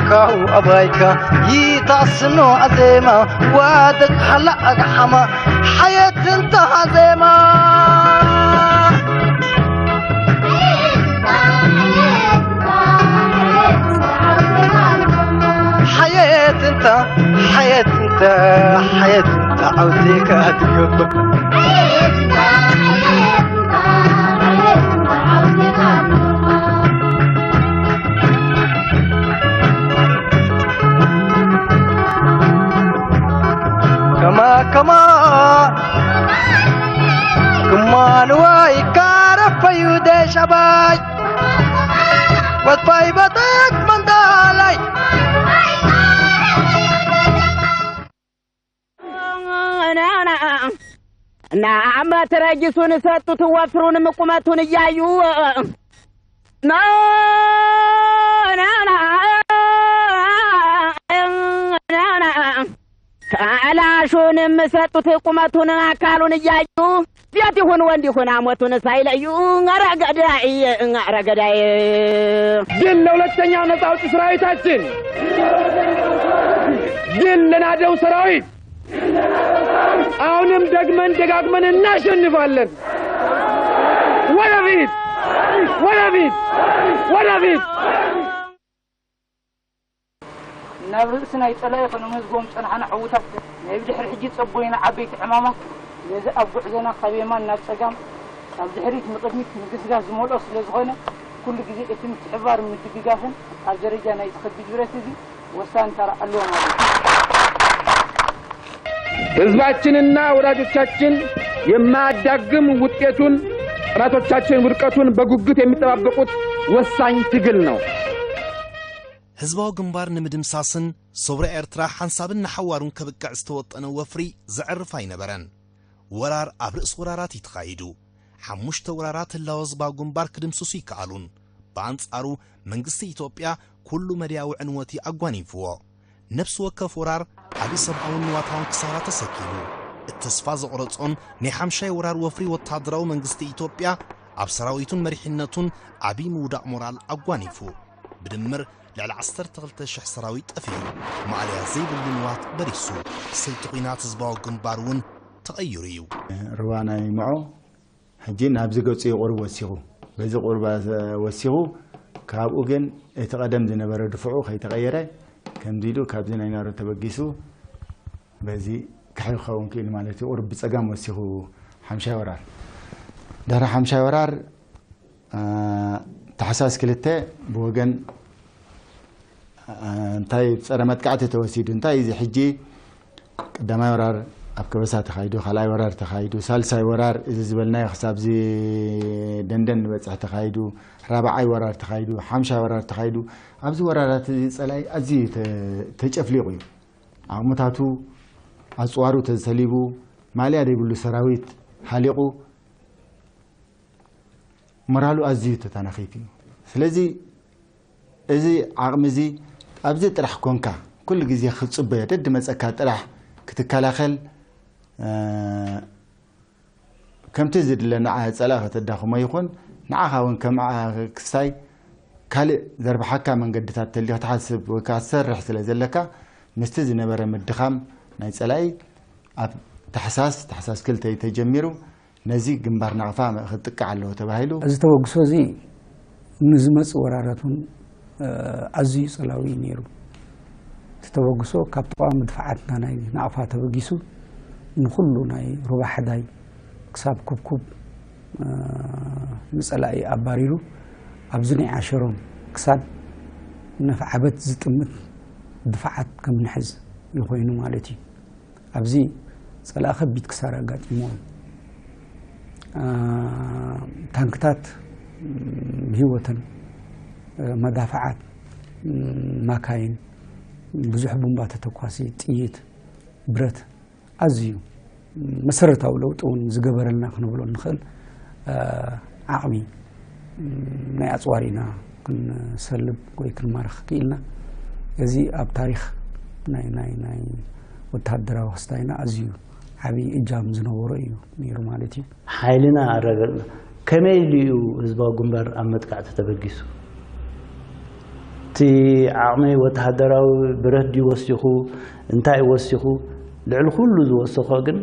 ካው ኣባይካ ይታስኖ ኣዜማ ዋደግ ሃላ ኣግሓማ ሓየት እንታ ኣዜማ ሓየት እንታ ሓየት እንታ ሓየት እንታ ዓውቴካ ትገብር ከማ ከማ ክማ ንዋይ ካረፈዩ ደሻባይ ወጥፋይ በጠት መንዳላይ ናና ናማ ተረጊሱን ሰጡት ወፍሩን ምቁመቱን እያዩ ናና ከላሹንም ሰጡት ቁመቱን ኣካሉን እያዩ ሴት ይሁን ወንድ ይሁን አሞቱን ሳይለዩ ኧረ ገዳይ ኧረ ገዳይ ድል ለሁለተኛው ነጻ አውጪ ሰራዊታችን! ድል ለናደው ሰራዊት! አሁንም ደግመን ደጋግመን እናሸንፋለን። ወደፊት! ወደፊት! ወደፊት! ናብ ርእሲ ናይ ጸላኢ ከነመዝግቦም ጸናሕና ዕዉታት ናይ ብድሕሪ ሕጂ ጸቦይና ዓበይቲ ዕማማት ነዚ ኣብ ጉዕዞና ካብ የማን ናብ ጸጋም ካብ ድሕሪት ንቕድሚት ምግስጋስ ዝመልኦ ስለ ዝኾነ ኩሉ ግዜ እቲ ምትሕብባር ምድግጋፍን ኣብ ደረጃ ናይዚ ከቢድ ብረት እዚ ወሳኒ ተራ ኣለዎ ማለት እዩ። ህዝባችንና ወዳጆቻችን የማያዳግም ውጤቱን ጠላቶቻችን ውድቀቱን በጉጉት የሚጠባበቁት ወሳኝ ትግል ነው። ህዝባዊ ግንባር ንምድምሳስን ሰውራ ኤርትራ ሓንሳብን ንሓዋሩን ከብቅዕ ዝተወጠነ ወፍሪ ዘዕርፍ ኣይነበረን። ወራር ኣብ ርእሲ ወራራት እዩ ተኻይዱ። ሓሙሽተ ወራራት ህላወ ህዝባዊ ግንባር ክድምስሱ ይከኣሉን። ብኣንጻሩ መንግስቲ ኢትዮጵያ ኩሉ መድያዊ ዕንወት እዩ ኣጓኒፍዎ። ነፍሲ ወከፍ ወራር ዓቢ ሰብኣውን ንዋታውን ክሳራ ተሰኪሙ። እቲ ተስፋ ዘቑረጾን ናይ ሓምሻይ ወራር ወፍሪ ወተሃደራዊ መንግስቲ ኢትዮጵያ ኣብ ሰራዊቱን መሪሕነቱን ዓቢ ምውዳቕ ሞራል ኣጓኒፉ። ብድምር ልዕሊ ዓሰርተ ክልተ ሽሕ ሰራዊት ጠፊኡ። ማእለያ ዘይብሉ ንዋት በሪሱ። ሰይቲ ኲናት ህዝባዊ ግንባር እውን ተቐይሩ እዩ። ሩባ ናይ ምዖ ሕጂ ናብዚ ገጹ እዩ ቁሩብ ወሲኹ። በዚ ቁሩብ ወሲኹ፣ ካብኡ ግን እቲ ቀደም ዝነበረ ድፍዑ ከይተቐየረ፣ ከምዚ ኢሉ ካብዚ ናይ ናሮ ተበጊሱ፣ በዚ ክሕል ክኸውን ክኢሉ ማለት እዩ። ቁሩብ ብጸጋም ወሲኹ ሓምሻይ ወራር። ድሕሪ ሓምሻይ ወራር፣ አ፣ ታሕሳስ ክልተ ብወገን አ፣ እንታይ ጸረ መጥቃዕቲ ተወሲዱ? እንታይ እዚ ሕጂ ቀዳማይ ወራር ኣብ ከበሳ ተኻይዱ፣ ካልኣይ ወራር ተኻይዱ፣ ሳልሳይ ወራር እዚ ዝበልናዮ ክሳብ እዚ ደንደን ንበጽሕ ተኻይዱ፣ ራብዓይ ወራር ተኻይዱ፣ ሓምሻይ ወራር ተኻይዱ። ኣብዚ ወራራት እዚ ጸላኢ ኣዝዩ ተ-፣ ተጨፍሊቑ እዩ። ዓቕምታቱ፣ ኣጽዋሩ ተሰሊቡ፣ ማልያ ዘይብሉ ሰራዊት ሃሊቑ፣ ሞራሉ ኣዝዩ ተታናኺቱ እዩ። ስለዚ እዚ ዓቕሚ እዚ ኣብዚ ጥራሕ ኮንካ ኩሉ ግዜ ክትጽበዮ ደድመጸካ ጥራሕ ክትከላኸል፣ እ፣ ከምቲ ዝድለ ንዓ ጸላኢ ከተዳኽሞ ይኹን ንዓኻ እውን ከም ዓ-፣ ክስታይ ካልእ ዘርብሓካ መንገድታት ተልዩ ክትሓስብ ወይ ከዓ ትሰርሕ ስለ ዘለካ ምስቲ ዝነበረ ምድኻም ናይ ጸላኢ ኣብ ታሕሳስ፣ ታሕሳስ ክልተ እዩ ተጀሚሩ። ነዚ ግንባር ናቕፋ ክጥቃዕ ኣለዎ ተባሂሉ። እዚ ተበግሶ እዚ ንዝመጽእ ወራራት እውን፣ እ፣ ኣዝዩ ጸላዊ እዩ ነይሩ። እቲ ተበግሶ ካብቲ ቀዋሚ ድፍዓትና ናይ ናቕፋ ተበጊሱ ንኹሉ ናይ ሩባ ሕዳይ ክሳብ ኩብኩብ፣ እ፣ ንጸላኢ ኣባሪሩ ኣብዚ ናይ ዓሸሮም ክሳድ ነፍዓበት ዝጥምት ድፍዓት ከም ንሕዝ እዩ ኮይኑ ማለት እዩ። ኣብዚ ጸላኢ ከቢድ ክሳራ ኣጋጢምዎ። አ፣ ታንክታት፣ ም፣ ብህይወተን፣ እ፣ መዳፍዓት፣ ም፣ ማካይን፣ ብዙሕ ቡምባ ተተኳሲ፣ ጥይት፣ ብረት ኣዝዩ መሰረታዊ ለውጢ እውን ዝገበረልና ክንብሎ እንኽእል፣ እ፣ ዓቕሚ፣ ም፣ ናይ ኣጽዋር ኢና ክንሰልብ ወይ ክንማርኽ ክኢልና። እዚ ኣብ ታሪኽ ናይ፣ ናይ፣ ናይ ወተሃደራዊ ክስታይና ኣዝዩ ዓብዪ እጃም ዝነበሮ እዩ ነይሩ ማለት እዩ። ሓይልና ኣረጋግጽና። ከመይ ኢሉ እዩ ህዝባዊ ግንባር ኣብ መጥቃዕቲ ተበጊሱ? እቲ እቲ ዓቕሚ ወተሃደራዊ ብረት ድዩ ወሲኹ እንታይ ወሲኹ፣ ልዕሊ ኩሉ ዝወሰኾ ግን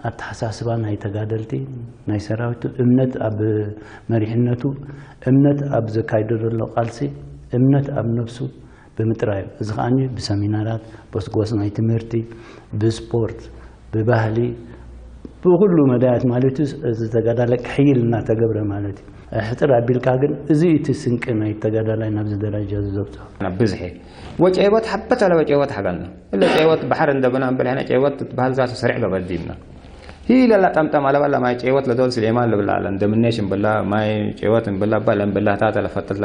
ኣተሓሳስባ ናይ ተጋደልቲ፣ ናይ ሰራዊቱ፣ እምነት ኣብ መሪሕነቱ፣ እምነት ኣብ ዘካይዶ ዘሎ ቃልሲ፣ እምነት ኣብ ነብሱ ብምጥራዩ። እዚ ከኣ ብሰሚናራት፣ ብጎስጓስ ናይ ትምህርቲ፣ ብስፖርት፣ ብባህሊ፣ ብኩሉ መዳያት ማለት እዩ። እዚ ተጋዳላይ ክሕይል እናተገብረ ማለት እዩ። ሕፅር ኣቢልካ ግን እዚ እቲ ስንቂ ናይ ተጋዳላይ ናብዚ ደረጃ እዚ ዘብፅሖ። ብዝሒ ወጨይወት ሓበት ኣለ ወጨይወት ሓጋልና እለ ጨይወት ባሕር እንደብና እምበል ሕነ ጨይወት ትበሃል ዛቱ ሰሪዕ ገበል ዲብና ሂለላ ጠምጠም ኣለበላ ማይ ጨይወት ለዶል ስሌማን ልብላ ኣለ እንደምኔሽ እምብላ ማይ ጨይወት እምብላ እባ ለእምብላታት ለፈጥት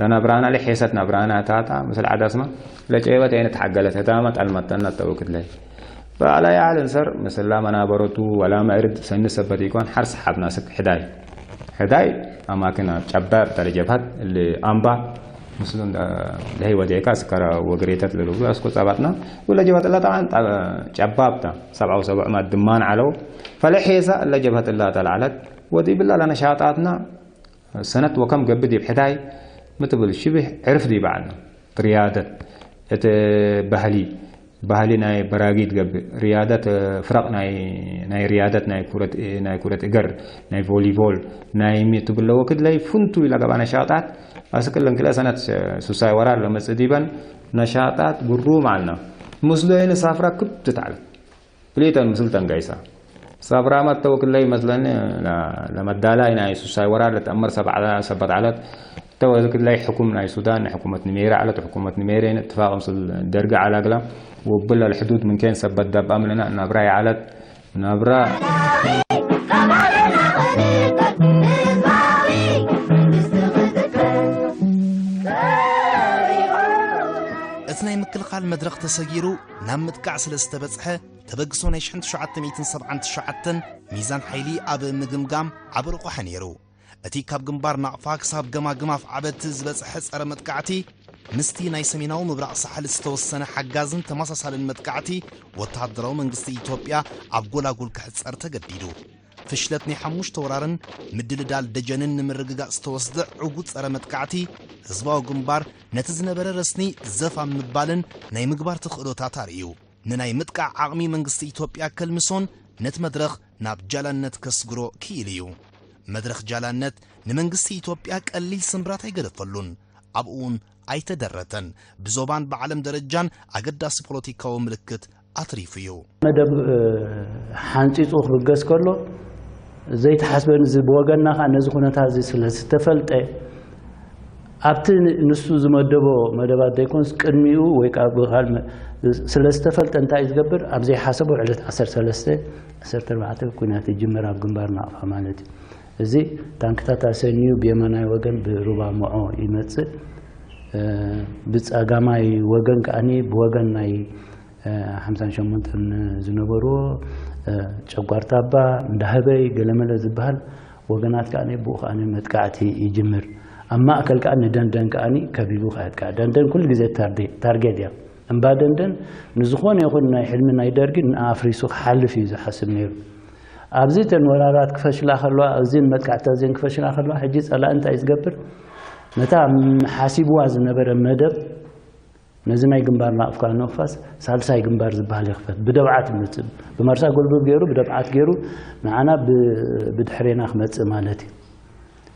ለነብራና ለሔሰት ነብራና ታታ ምስል ዓዳስማ ለጨይወት ኣይነት ሓገለት ህታማ ጠልመጠና ተውክት ለይ በዓላ የዓል እንሰር ምስላ መናበረቱ ወላ መዕርድ ሰኒ ሰበት ይኮን ሓርስ ሓብ ናስክ ሕዳይ ሕዳይ ኣማክን ኣብ ጨባብ ተለ ጀብሃት እሊ ኣምባ ምስሉ ለህይ ወዲዕካ ስከረ ወግሬተት ልልብሉ ኣስኮ ጸባጥና ወለ ጀብሃት እላ ጠብዓን ጨባብታ ሰብዓው ሰብዕ ማት ድማን ዓለው ፈለ ሔሳ እለ ጀብሃት እላ ተልዓለት ወዲ ብላ ለነሻጣትና ሰነት ወከም ገብድ ይብ ሕዳይ ምትብል ሽብህ ዕርፍ ዲ በዓልና ሪያደት እቲ ባህሊ ባህሊ ናይ በራጊድ ገብእ ሪያደት ፍረቕ ናይ ናይ ሪያደት ናይ ኩረት ናይ ኩረት እገር ናይ ቮሊቮል ናይ ሚ ትብለ ወክድ ላይ ፍንቱ ኢላ ገባና ሻጣት ኣስክል እንክለ ሰነት ሱሳይ ወራር ለመጽእ ዲበን ነሻጣት ብሩ ማልና ምስሎ የነ ሳፍራ ክብ ትታል ፍሊተን ምስልተን ጋይሳ ሳፍራ መተወክለይ መስለኒ ለመዳላይ ናይ ሱሳይ ወራር ለተአመር ሰበት ዓለት ተወክለይ ሕኩም ናይ ሱዳን ናይ ሕኩመት ንሜራ ዓለት ሕኩመት ንሜሬን እትፋቅ ምስል ደርጊ ዓላግላ ወብላ الحدود من كان ሰበት ደብ ኣምለና ናብራ ይዓለት ናብራ እቲ ናይ ምክልኻል መድረኽ ተሰጊሩ ናብ ምጥቃዕ ስለ ዝተበጽሐ ተበግሶ ናይ ሽሕን ትሽዓተ ሚእትን ሰብዓን ትሽዓተን ሚዛን ሓይሊ ኣብ ምግምጋም ዓቢ ረቑሐ ነይሩ። እቲ ካብ ግንባር ናቕፋ ክሳብ ገማግም ኣፍዓበት ዝበጽሐ ጸረ መጥቃዕቲ ምስቲ ናይ ሰሜናዊ ምብራቕ ሳሕል ዝተወሰነ ሓጋዝን ተመሳሳልን መጥቃዕቲ ወተሃደራዊ መንግስቲ ኢትዮጵያ ኣብ ጎላጉል ክሕጸር ተገዲዱ። ፍሽለት ናይ ሓሙሽተ ወራርን ምድልዳል ደጀንን ንምርግጋጽ ዝተወስደ ዕጉት ጸረ መጥቃዕቲ ህዝባዊ ግንባር ነቲ ዝነበረ ረስኒ ዘፍ ኣብ ምባልን ናይ ምግባር ተኽእሎታት ኣርእዩ። ንናይ ምጥቃዕ ዓቕሚ መንግስቲ ኢትዮጵያ ከልምሶን ነቲ መድረኽ ናብ ጃላነት ከስግሮ ክኢሉ እዩ። መድረኽ ጃላነት ንመንግስቲ ኢትዮጵያ ቀሊል ስምብራት ኣይገደፈሉን። ኣብኡ እውን ኣይተደረተን። ብዞባን ብዓለም ደረጃን ኣገዳሲ ፖለቲካዊ ምልክት ኣትሪፉ እዩ። መደብ ሓንፂፁ ክብገስ ከሎ ዘይተሓስበን እዚ ብወገንና ከዓ ነዚ ኩነታት እዚ ስለ ዝተፈልጠ ኣብቲ ንሱ ዝመደቦ መደባት ዘይኮንስ ቅድሚኡ ወይ ከዓ ብካል ስለ ዝተፈልጠ እንታይ እዩ ዝገብር ኣብ ዘይሓሰቦ ዕለት ዓሰርተ ሰለስተ ዓሰርተ ኣርባዕተ ኩናት ይጅምር ኣብ ግንባር ናቕፋ ማለት እዩ። እዚ ታንክታት ኣሰንዩ ብየማናይ ወገን ብሩባ ምዖ ይመፅእ። ብፀጋማይ ወገን ከዓኒ ብወገን ናይ ሓምሳን ሸሞንተን ዝነበርዎ ጨጓርታ ኣባ እንዳህበይ ገለመለ ዝበሃል ወገናት ከዓኒ ብኡ ከዓኒ መጥቃዕቲ ይጅምር። ኣብ ማእከል ከዓኒ ደንደን ከዓኒ ከቢቡ ከየጥቅዕ ደንደን ኩሉ ግዜ ታርጌት እያ። እምባ ደንደን ንዝኾነ ይኹን ናይ ሕልሚ ናይ ደርጊ ንኣፍሪሱ ክሓልፍ እዩ ዝሓስብ ነይሩ። ኣብዚ ተን ወራራት ክፈሽላ ከለዋ እዚን መጥቃዕቲ እዚን ክፈሽላ ከለዋ ሕጂ ጸላኢ እንታይ ዝገብር ነታ ሓሲብዋ ዝነበረ መደብ ነዚ ናይ ግንባር ናቕፍካ ንቕፋስ ሳልሳይ ግንባር ዝበሃል ይኽፈት ብደብዓት ይመፅእ ብመርሳ ጎልብብ ገይሩ ብደብዓት ገይሩ ንዓና ብድሕሬና ክመፅእ ማለት እዩ።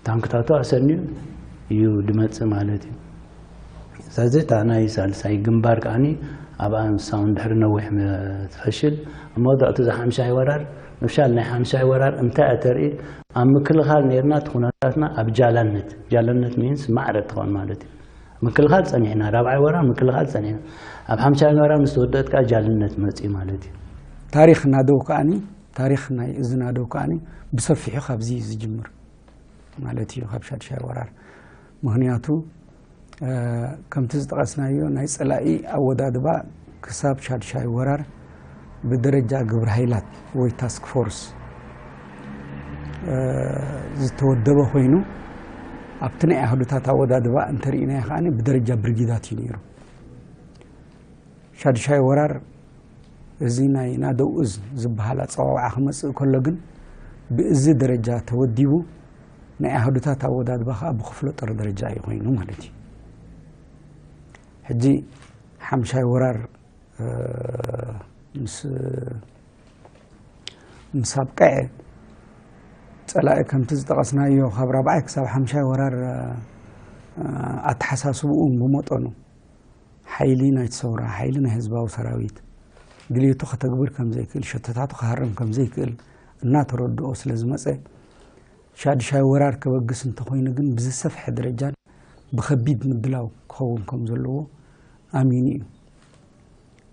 ታንክታቱ ኣሰንዩ እዩ ድመፅእ ማለት እዩ። ስለዚ እታ ናይ ሳልሳይ ግንባር ከዓኒ ኣብኣ ንሳውን ድሕሪ ነዊሕ ትፈሽል ኣብ መወዳእቱ እዚ ሓምሻይ ወራር ምፍሻል ናይ ሓምሻይ ወራር እንታይ እያ ተርኢ ኣብ ምክልኻል ነርና እቲ ኩነታትና ኣብ ጃላነት ጃላነት ሚንስ ማዕረ ትኸውን ማለት እዩ። ምክልኻል ጸኒሕና ራብዓይ ወራር ምክልኻል ጸኒሕና ኣብ ሓምሻይ ወራር ምስ ተወደአት ከዓ ጃልነት መፅዩ ማለት እዩ። ታሪኽ ናደው ከዓኒ ታሪኽ ናይ እዚ ናደው ከዓኒ ብሰፊሑ ካብዚ እዩ ዝጅምር ማለት እዩ ካብ ሻድሻይ ወራር ምክንያቱ ከምቲ ዝጠቐስናዮ ናይ ጸላኢ ኣወዳድባ ክሳብ ሻድሻይ ወራር ብደረጃ ግብረ ሃይላት ወይ ታስክ ፎርስ ዝተወደበ ኮይኑ ኣብቲ ናይ ኣህዱታት ኣወዳድባ እንተርኢናዮ ከዓ ብደረጃ ብርጊዳት እዩ ነይሩ። ሻድሻይ ወራር እዚ ናይ ናደው እዝ ዝበሃል ኣፀዋውዓ ክመፅእ ከሎ ግን ብእዝ ደረጃ ተወዲቡ ናይ ኣህዱታት ኣወዳድባ ከዓ ብክፍለ ጦር ደረጃ እዩ ኮይኑ ማለት እዩ። ሕጂ ሓምሻይ ወራር ምስ ምስ ኣብቀዐ፣ ጸላኢ ከምቲ ዝጠቐስናዮ ካብ ራብዓይ ክሳብ ሓምሻይ ወራር ኣተሓሳስብኡ ብመጠኑ ሓይሊ ናይቲ ሰውራ፣ ሓይሊ ናይ ህዝባዊ ሰራዊት ድልየቱ ከተግብር ከም ዘይክእል፣ ሸቶታቱ ክሃርም ከም ዘይክእል እናተረድኦ ስለ ዝመጸ፣ ሻድሻይ ወራር ከበግስ እንተኾይኑ ግን ብዝሰፍሐ ደረጃን ብኸቢድ ምድላው ክኸውን ከም ዘለዎ ኣሚኑ እዩ።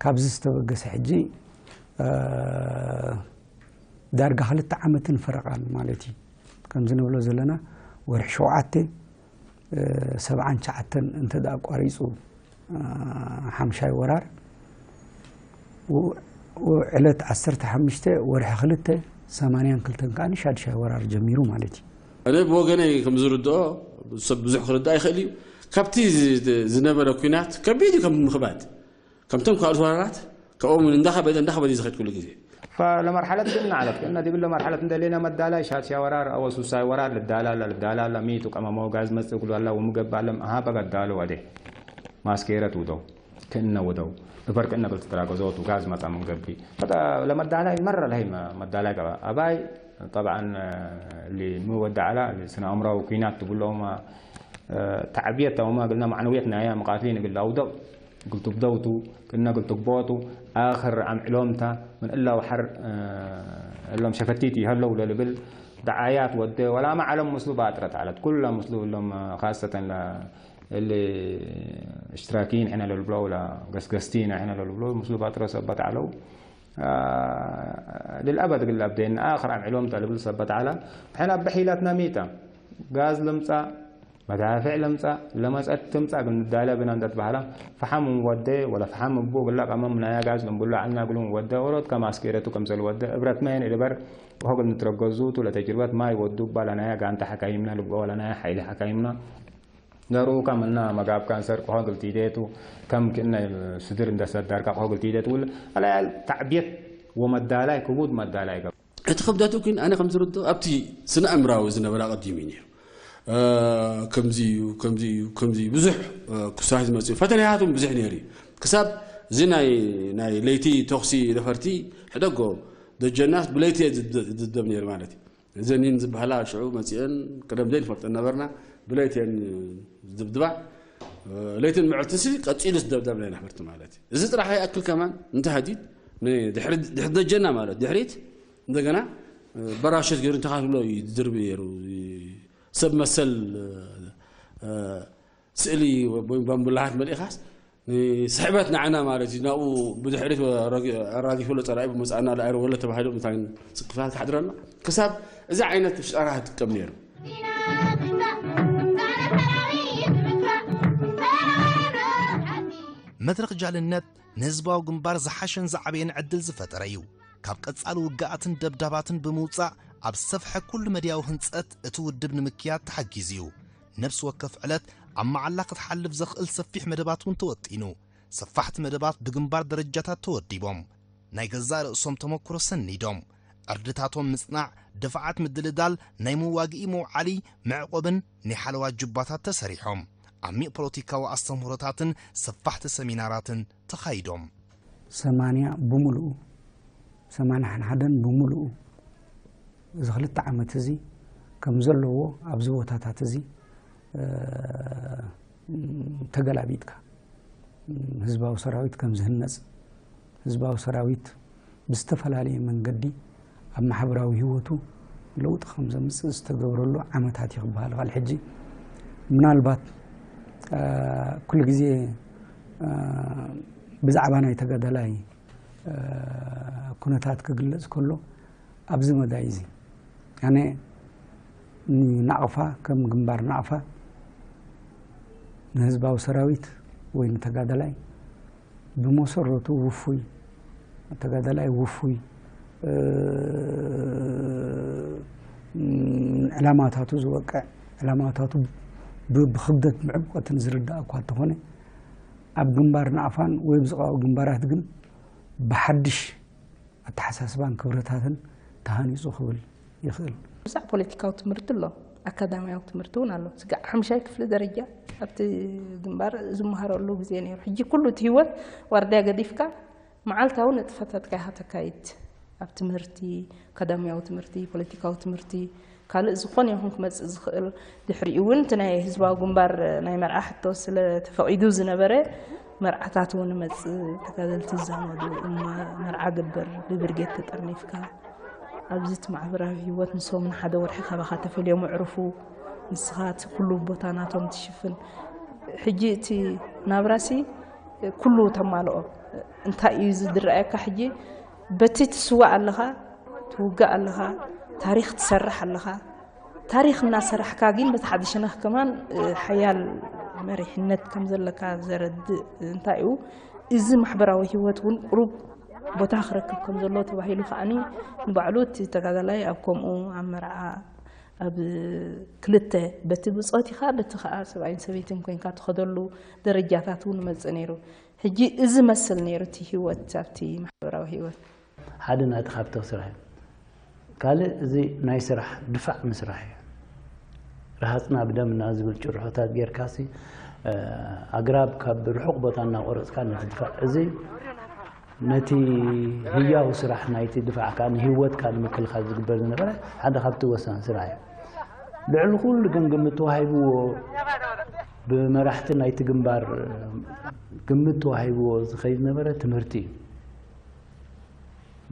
ካብዚ ዝተበገሰ ሕጂ ዳርጋ ክልተ ዓመትን ፈረቓን ማለት እዩ። ከምዚ ንብሎ ዘለና ወርሒ ሸውዓተ ሰብዓን ትሽዓተን እንተ ኣቋሪፁ ሓምሻይ ወራር ዕለት ዓሰርተ ሓሙሽተ ወርሒ ክልተ ሰማንያን ክልተን ከዓ ሻድሻይ ወራር ጀሚሩ ማለት እዩ። ኣነ ብወገነይ ከም ዝርድኦ ሰብ ብዙሕ ክርዳእ ይኽእል እዩ። ካብቲ ዝነበረ ኩናት ከቢድ እዩ ከም ምኽባድ ከምቶም ካልኦት ወራራት ካብኦም እንዳኸበደ እንዳኸበደ እዩ ዝኸድ ኩሉ ግዜ። ለመርሓለት ግን ናዕለት እና ዲብል ለመርሓለት እንደሌና መዳላይ ሻድሻይ ወራር ኣወ ሱሳይ ወራር ልዳላላ ልዳላላ ሚቱ ቀመሞ ጋዝ መጽእ ጉሉ ኣላ ወምገባለም ኣሃ በገዳሉ ወደ ማስኬረት ውደው ክእነ ውደው እበር ክእነ ግልት ተራገዞቱ ጋዝ መጻ ምንገብሪ ለመዳላይ መረ ለሀይ መዳላይ ገባ ኣባይ ጠብዓን ልምወዳዕላ ስነ ኣእምራዊ ኩናት ትብሎም ተዕብየት ተውማ ግልና ማዕነውየት ናያ መቃትሊን ግላ ውደው ግልቱብደውቱ ክእነ ግልቱግቦቱ ኣኽር ኣምዕሎምታ ምን እላ ወሓር እሎም ሸፈቲት ይሀለው ለልብል ደዓያት ወደ ወላ ማዓለም ምስሉ ባጥረት ዓለት ኩላ ምስሉ እሎም ካሰተን እሊ እሽትራኪን ሕነ ለልብሎ ወላ ገስገስቲን ሕነ ለልብሎ ምስሉ ባጥረ ሰበት ዓለው ልልኣበድ ግል ኣብደን ኣኽር ኣምዕሎም ተልብል ሰበት ዓላ ሕነ ኣብ ብሒላትና ሚታ ጋዝ ልምጻ መዳፍዕ ልምጻ ለመጸት ትምጻ ግን ንዳለ ብና እንደትባህላ ፈሓም ወደ ወላ ፈሓም እቡ ግላ ቀመም ናያ ጋዝ ልምብሎ ዓልና ግሉም ወደ ወሮት ከማስኬረቱ ከምሰል ወደ እብረት መን እድበር ወሆግል ንትረገዙ ቱ ለተጅርበት ማይ ወዱ ባላ ናያ ጋንታ ሓካይምና ልብሎ ወላ ናያ ሓይሊ ሓካይምና ነሩ ከም እና መጋብ ካንሰር ከሆግል ቲዴቱ ከም ክነ ስድር እንደሰዳር ካብ ሆግል ቲዴቱ ውል አላያል ታዕብየት ወመዳላይ ክቡድ መዳላይ ገብ እቲ ክብደቱ ግን ኣነ ከም ዝርድኦ ኣብቲ ስነ ኣእምራዊ ዝነበረ ኣቐዲሙ እዩ ነይሩ። ከምዚ እዩ ከምዚ እዩ ከምዚ እዩ ብዙሕ ክሳት ዝመፅኡ ፈተናያትን ብዙሕ ነይሩ እዩ። ክሳብ እዚ ናይ ናይ ለይቲ ተኹሲ ነፈርቲ ሕደጎ ደጀናት ብለይቲ እየ ዝድብደብ ነይሩ ማለት እዩ። እዘኒን ዝበሃላ ሽዑ መፂአን ቅደም ዘይንፈልጠን ነበርና። ብለይቲ እየን ዝድብድባ። ለይትን ምዕልትን ሲ ቀፂሉ ዝደብደብ ናይ ነፈርቲ ማለት እዩ። እዚ ጥራሕ ይኣክል ከማን እንተሃዲድ ድሕሪ ደጀና ማለት ድሕሪት እንደገና በራሸት ገይሩ እንተኻትብሎ እዩ ዝድርቢ ነይሩ። ሰብ መሰል ስእሊ ወይ ባምቡላታት መሊእኻስ ስሕበት ንዓና ማለት እዩ። ናብኡ ብድሕሪት ኣራጊፍሎ ፀላኢ ብመፅኣና ለኣይር ወለ ተባሂሉ ምታን ስቅፋት ክሓድረና ክሳብ እዚ ዓይነት ፍጠራ ትጥቀም ነይሩ። መድረኽ ጃልነት ንህዝባዊ ግንባር ዝሓሸን ዝዓበየን ዕድል ዝፈጠረ እዩ። ካብ ቀጻሊ ውግኣትን ደብዳባትን ብምውጻእ ኣብ ዝሰፍሐ ኩሉ መድያዊ ህንጸት እቲ ውድብ ንምክያድ ተሓጊዙ እዩ። ነፍሲ ወከፍ ዕለት ኣብ መዓላ ክትሓልፍ ዘኽእል ሰፊሕ መደባት እውን ተወጢኑ። ሰፋሕቲ መደባት ብግንባር ደረጃታት ተወዲቦም ናይ ገዛእ ርእሶም ተመክሮ ሰኒዶም። ዕርድታቶም ምጽናዕ፣ ድፍዓት ምድልዳል፣ ናይ መዋግኢ መውዓሊ፣ መዕቆብን ናይ ሓለዋ ጁባታት ተሰሪሖም። ዓሚቕ ፖለቲካዊ ኣስተምህሮታትን ሰፋሕቲ ሰሚናራትን ተኻይዶም። ሰማንያ ብምሉኡ ሰማንያ ሓደን ብምሉኡ እዚ ክልተ ዓመት እዚ ከም ዘለዎ ኣብዚ ቦታታት እዚ ተገላቢጥካ ህዝባዊ ሰራዊት ከም ዝህነፅ ህዝባዊ ሰራዊት ብዝተፈላለየ መንገዲ ኣብ ማሕበራዊ ህይወቱ ለውጢ ከም ዘምፅእ ዝተገብረሉ ዓመታት እዩ ክበሃል ይኽእል። ሕጂ ምናልባት ኩሉ ግዜ ብዛዕባ ናይ ተጋዳላይ ኩነታት ክግለጽ ከሎ ኣብዚ መዳይ እዚ ኣነ ንናቕፋ ከም ግንባር ናቕፋ ንህዝባዊ ሰራዊት ወይ ንተጋዳላይ ብመሰረቱ ውፉይ ተጋዳላይ ውፉይ ዕላማታቱ ዝወቅዕ ዕላማታቱ ብክብደት ብዕምቆትን ዝርዳእ እኳ እንተኾነ ኣብ ግንባር ናቕፋን ወይ ብዝቃው ግንባራት ግን ብሓድሽ ኣተሓሳስባን ክብረታትን ተሃኒፁ ክብል ይኽእል። ብዙሕ ፖለቲካዊ ትምህርቲ ኣሎ፣ ኣካዳሚያዊ ትምህርቲ እውን ኣሎ። ስጋዕ ሓምሻይ ክፍሊ ደረጃ ኣብቲ ግንባር ዝመሃረሉ ግዜ ነይሩ። ሕጂ ኩሉ እቲ ህይወት ዋርድያ ገዲፍካ መዓልታዊ ንጥፈታትካ ኢኻ ተካይድ። ኣብ ትምህርቲ፣ ኣካዳሚያዊ ትምህርቲ፣ ፖለቲካዊ ትምህርቲ፣ ካልእ ዝኾነ ይኹን ክመጽእ ዝኽእል፣ ድሕሪኡ እውን እቲ ናይ ህዝባዊ ግንባር ናይ መርዓ ሕቶ ስለ ተፈቒዱ ዝነበረ፣ መርዓታት እውን መጽእ፣ ተጋደልቲ ይዛመዱ፣ እማ መርዓ ግበር፣ ብብርጌድ ተጠርኒፍካ፣ ኣብዚ እቲ ማሕበራዊ ህይወት ንሶም ንሓደ ወርሒ ካባኻ ተፈልዮም ኣዕርፉ፣ ንስኻ እቲ ኩሉ ቦታ ናቶም ትሽፍን። ሕጂ እቲ ናብራሲ ኩሉ ተማልኦ። እንታይ እዩ ዝድረኣየካ ሕጂ? በቲ ትስዋእ ኣለኻ፣ ትውጋእ ኣለኻ፣ ታሪኽ ትሰርሕ ኣለኻ። ታሪኽ እናሰራሕካ ግን በቲ ሓደ ሸነኽ ከማን፣ እ፣ ሓያል መሪሕነት ከም ዘለካ ዘረድእ እንታይ እዩ? እዚ ማሕበራዊ ህይወት እውን ቁሩብ ቦታ ክረክብ ከም ዘለዎ ተባሂሉ ከዓኒ ንባዕሉ እቲ ተጋዳላይ ኣብ ከምኡ ኣብ መርዓ ኣብ ክልተ በቲ ብጾት ኢኻ በቲ ከዓ ሰብኣይን ሰበይትን ኮንካ ትኸደሉ ደረጃታት እውን መጽእ ነይሩ። ሕጂ እዚ መስል ነይሩ እቲ ህይወት ኣብቲ ማሕበራዊ ህይወት። ሓደ ናይቲ ካብቲ ስራሕ እዩ። ካልእ እዚ ናይ ስራሕ ድፋዕ ምስራሕ እዩ። ረሃጽና ብደምና ዝብል ጭርሖታት ጌርካሲ፣ እ፣ ኣግራብ ካብ ርሑቕ ቦታ እናቆረጽካ ነቲ ድፋዕ፣ እዚ ነቲ ህያው ስራሕ ናይቲ ድፋዕካ ንህይወትካ ንምክልኻል ዝግበር ዝነበረ ሓደ ካብቲ ወሳኒ ስራሕ እዩ። ልዕሊ ኩሉ ግን ግምት ተዋሂብዎ፣ ብመራሕቲ ናይቲ ግንባር ግምት ተዋሂብዎ ዝኸይድ ዝነበረ ትምህርቲ እዩ።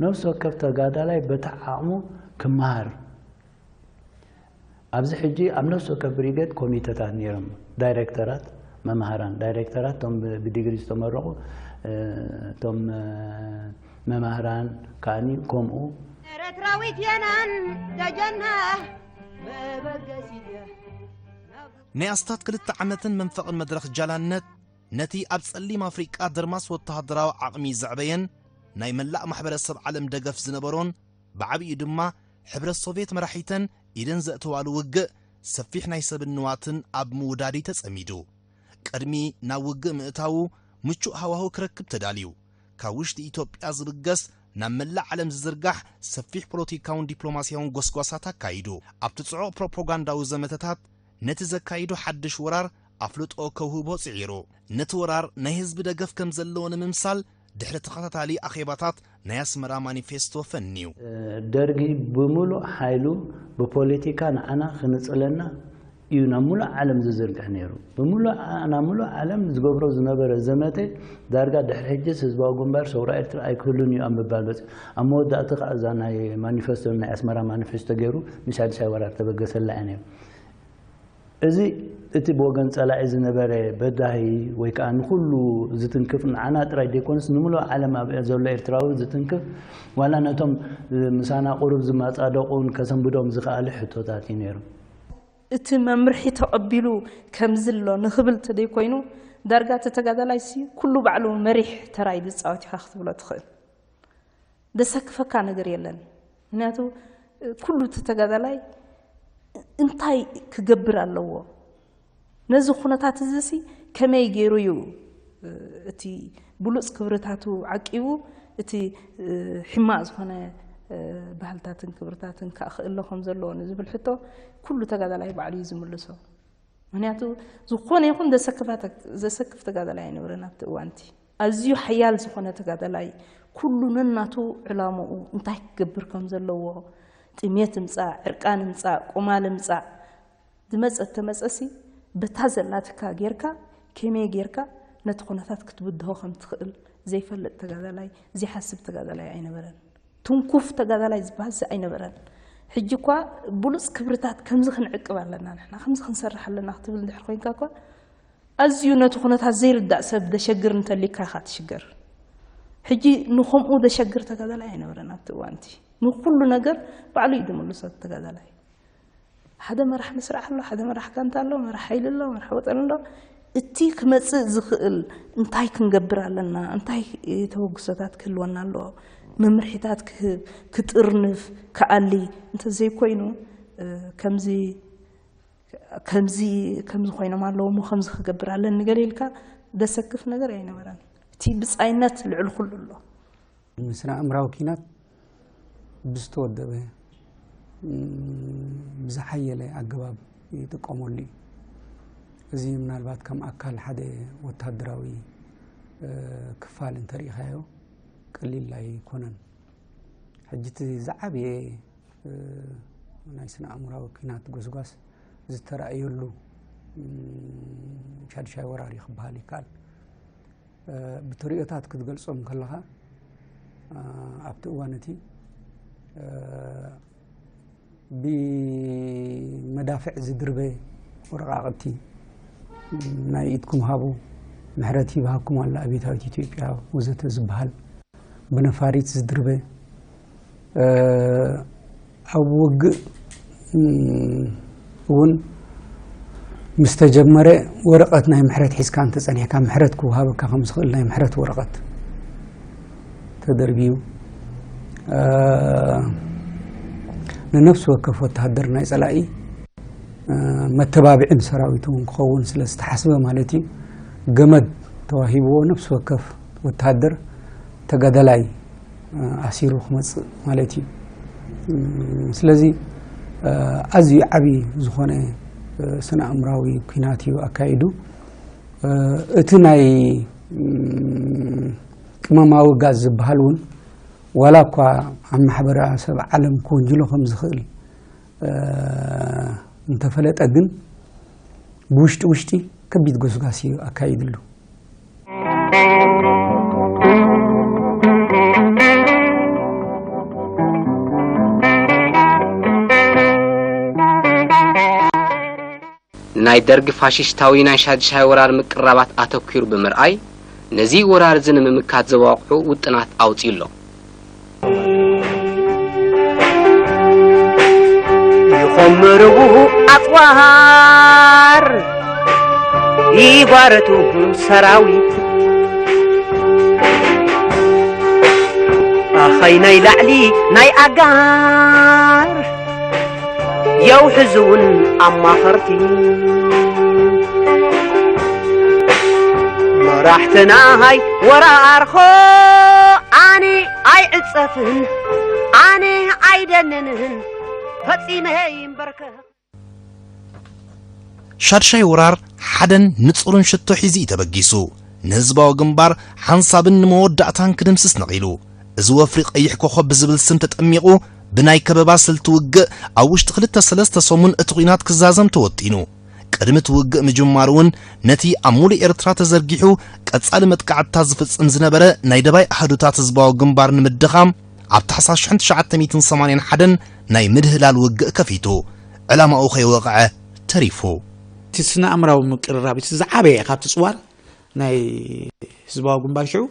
ነፍሲ ወከፍ ተጋዳላይ በቲ ዓቕሙ ክመሃር። ኣብዚ ሕጂ ኣብ ነፍሲ ወከፍ ብሪጌድ ኮሚተታት ነይሮም፣ ዳይሬክተራት፣ መምሃራን፣ ዳይሬክተራት፣ እቶም ብ-፣ ብዲግሪ ዝተመረቑ፣ እ፣ እቶም፣ እ፣ መማህራን ከኣኒ ከምኡ። ኤርትራዊት የናን ደጀና መበገሲት እያ። ናይ ኣስታት ክልተ ዓመትን መንፈቕን መድረኽ ጃላነት፣ ነቲ ኣብ ጸሊም ኣፍሪቃ ደርማስ ወተሃደራዊ ዓቕሚ ዘዕበየን ናይ መላእ ማሕበረሰብ ዓለም ደገፍ ዝነበሮን፣ ብዓቢኡ ድማ ሕብረት ሶቭየት መራሒተን ኢደን ዘእተዋሉ ውግእ፣ ሰፊሕ ናይ ሰብን ንዋትን ኣብ ምውዳድ እዩ ተጸሚዱ። ቅድሚ ናብ ውግእ ምእታዉ ምቹእ ሃዋህው ክረክብ ተዳልዩ። ካብ ውሽጢ ኢትዮጵያ ዝብገስ ናብ መላእ ዓለም ዝዝርጋሕ ሰፊሕ ፖለቲካውን ዲፕሎማስያውን ጎስጓሳት ኣካይዱ። ኣብቲ ጽዑቕ ፕሮፓጋንዳዊ ዘመተታት ነቲ ዘካይዶ ሓድሽ ወራር ኣፍልጦ ከውህቦ ጽዒሩ። ነቲ ወራር ናይ ህዝቢ ደገፍ ከም ዘለዎ ንምምሳል ድሕሪ ተኸታታሊ ኣኼባታት ናይ ኣስመራ ማኒፌስቶ ፈንዩ። ደርጊ ብምሉእ ሓይሉ ብፖለቲካ ንዓና ክንጽለና እዩ ናብ ሙሉእ ዓለም ዝዝርግሕ ነይሩ። ብምሉእ ዓ- ናብ ሙሉእ ዓለም ዝገብሮ ዝነበረ ዘመተ ዳርጋ ድሕሪ ሕጅስ ህዝባዊ ግንባር ሰውራ ኤርትራ ኣይክህሉን እዩ ኣብ ምባል በፂሑ። ኣብ መወዳእቲ ከዓ እዛ ናይ ማኒፌስቶ ናይ ኣስመራ ማኒፌስቶ ገይሩ ንሻድሻይ ወራር ተበገሰላ እያ ነይሩ። እዚ እቲ ብወገን ጸላኢ ዝነበረ በዳሂ ወይ ከዓ ንኹሉ ዝትንክፍ ንዓና ጥራይ ዘይኮነስ ንምሉእ ዓለም ኣብ ዘሎ ኤርትራዊ ዝትንክፍ ዋላ ነቶም ምሳና ቁሩብ ዝመጻደቑን ከሰንብዶም ዝኸኣለ ሕቶታት እዩ ነይሩ። እቲ መምርሒ ተቐቢሉ ከምዚ ኣሎ ንኽብል ተደይኮይኑ ዳርጋ እቲ ተጋዳላይሲ ኩሉ ባዕሉ መሪሕ ተራ እዩ ዝጻወት ኢኻ ክትብሎ ትኽእል። ደሰክፈካ ነገር የለን። ምክንያቱ ኩሉ እቲ ተጋዳላይ እንታይ ክገብር ኣለዎ? ነዚ ኩነታት እዚሲ ከመይ ገይሩ እዩ እቲ ብሉፅ ክብርታቱ ዓቂቡ እቲ ሕማቕ ዝኾነ ባህልታትን ክብርታትን ክእለ ከም ዘለዎ ንዝብል ሕቶ ኩሉ ተጋዳላይ ባዕሉ እዩ ዝምልሶ። ምክንያቱ ዝኾነ ይኹን ዘሰክፍ ተጋዳላይ ኣይነበረን ኣብቲ እዋንቲ። ኣዝዩ ሓያል ዝኾነ ተጋዳላይ ኩሉ ነናቱ ዕላምኡ እንታይ ክገብር ከም ዘለዎ፣ ጥሜት ምጻእ፣ ዕርቃን ምጻእ፣ ቁማል ምጻእ፣ ዝመጸ ተመጸሲ በታ ዘላትካ ጌርካ ከመይ ጌርካ ነቲ ኩነታት ክትብድሆ ከም ትኽእል ዘይፈልጥ ተጋዳላይ፣ ዘይሓስብ ተጋዳላይ ኣይነበረን። ትንኩፍ ተጋዳላይ ዝበሃል ኣይነበረን። ሕጂ እኳ ብሉፅ ክብርታት ከምዚ ክንዕቅብ ኣለና ንሕና ከምዚ ክንሰርሕ ኣለና ክትብል እንድሕር ኮይንካ እኳ ኣዝዩ ነቲ ኩነታት ዘይርዳእ ሰብ ደሸግር እንተሊካ ኢኻ ትሽገር። ሕጂ ንኸምኡ ደሸግር ተጋዳላይ ኣይነበረን ኣብቲ እዋንቲ። ንኩሉ ነገር ባዕሉ እዩ ዝምልሶ ተጋዳላይ። ሓደ መራሕ መስርዕ ኣሎ፣ ሓደ መራሕ ጋንታ ኣሎ፣ መራሕ ሓይሊ ኣሎ፣ መራሕ ወጠን ኣሎ። እቲ ክመፅእ ዝኽእል እንታይ ክንገብር ኣለና፣ እንታይ ተበግሶታት ክህልወና ኣለዎ፣ መምርሒታት ክህብ፣ ክጥርንፍ፣ ክኣሊ እንተዘይኮይኑ ከምዚ ከምዚ ከምዚ ኮይኖም ኣለዎ እሞ ከምዚ ክገብር ኣለኒ ገለ ኢልካ ደሰክፍ ነገር ኣይነበረን። እቲ ብፃይነት ልዕሊ ኩሉ ኣሎ። ምስና እምራዊ ኪናት ብዝተወደበ ብዝሓየለ ኣገባብ ይጥቀመሉ እዩ። እዚ ምናልባት ከም ኣካል ሓደ ወታደራዊ ክፋል እንተሪኢኻዮ ቀሊል ኣይኮነን። ሕጂ እቲ ዝዓበየ ናይ ስነ ኣእምራዊ ኲናት ጎስጓስ ዝተራእየሉ ሻድሻይ ወራር እዩ ክበሃል ይከኣል። ብተርእዮታት ክትገልጾም ከለኻ ኣብቲ እዋን እቲ ብመዳፍዕ ዝድርበ ወረቓቕቲ ናይ ኢድኩም ሃቡ፣ ምሕረት ይብሃኩም ኣላ ኣቤታዊት ኢትዮጵያ ወዘተ ዝበሃል ብነፋሪት ዝድርበ ኣብ ውግእ እውን ምስ ተጀመረ ወረቐት ናይ ምሕረት ሒዝካ እንተጸኒሕካ ምሕረት ክወሃበካ ከም ዝኽእል ናይ ምሕረት ወረቐት ተደርብዩ ንነፍሲ ወከፍ ወተሃደር ናይ ጸላኢ መተባብዒ ንሰራዊቱ እውን ክኸውን ስለ ዝተሓስበ ማለት እዩ። ገመድ ተዋሂብዎ ነፍሲ ወከፍ ወተሃደር ተጋዳላይ ኣሲሩ ክመጽእ ማለት እዩ። ስለዚ ኣዝዩ ዓቢ ዝኾነ ስነ ኣእምራዊ ኲናት እዩ ኣካይዱ። እቲ ናይ ቅመማዊ ጋዝ ዝበሃል እውን ዋላ እኳ ኣብ ማሕበረሰብ ዓለም ክወንጅሎ ከም ዝኽእል እንተፈለጠ ግን ብውሽጢ ውሽጢ ከቢድ ጎስጓስ እዩ ኣካይድሉ። ናይ ደርግ ፋሽስታዊ ናይ ሻድሻይ ወራር ምቅርራባት ኣተኲሩ ብምርኣይ፣ ነዚ ወራር እዚ ንምምካት ዘዋቕዑ ውጥናት ኣውጺኡ ኣሎ። ይኾምርዉ ኣጽዋር ይጓረቱ ሰራዊት ኣኸይ ናይ ላዕሊ ናይ ኣጋር የውሕዝውን ኣማኸርቲ መራሕትና ሃይ ወራርኾ ኣነ ኣይዕጸፍን ኣነ ኣይደንንህን ፈጺመ ይንበርከኽ። ሻድሻይ ወራር ሓደን ንጹርን ሽቶ ሒዙ እዩ ተበጊሱ። ንህዝባዊ ግንባር ሓንሳብን ንመወዳእታን ክድምስስ ነቒሉ። እዚ ወፍሪ ቀይሕ ኮኾብ ብዝብል ስም ተጠሚቑ ብናይ ከበባ ስልቲ ውግእ ኣብ ውሽጢ ክልተ ሰለስተ ሰሙን እቲ ኲናት ክዛዘም ተወጢኑ። ቅድሚ እቲ ውግእ ምጅማሩ እውን ነቲ ኣብ ሙሉእ ኤርትራ ተዘርጊሑ ቀጻሊ መጥቃዕትታት ዝፍጽም ዝነበረ ናይ ደባይ ኣሃዱታት ህዝባዊ ግንባር ንምድኻም ኣብ ታሕሳስ ሽሕን ትሽዓተ ሚእትን ሰማንያን ሓደን ናይ ምድህላል ውግእ ከፊቱ። ዕላማኡ ከይወቕዐ ተሪፉ። እቲ ስነ-ኣእምራዊ ምቅርራብ እቲ ዝዓበየ ካብቲ ጽዋር ናይ ህዝባዊ ግንባር ሽዑ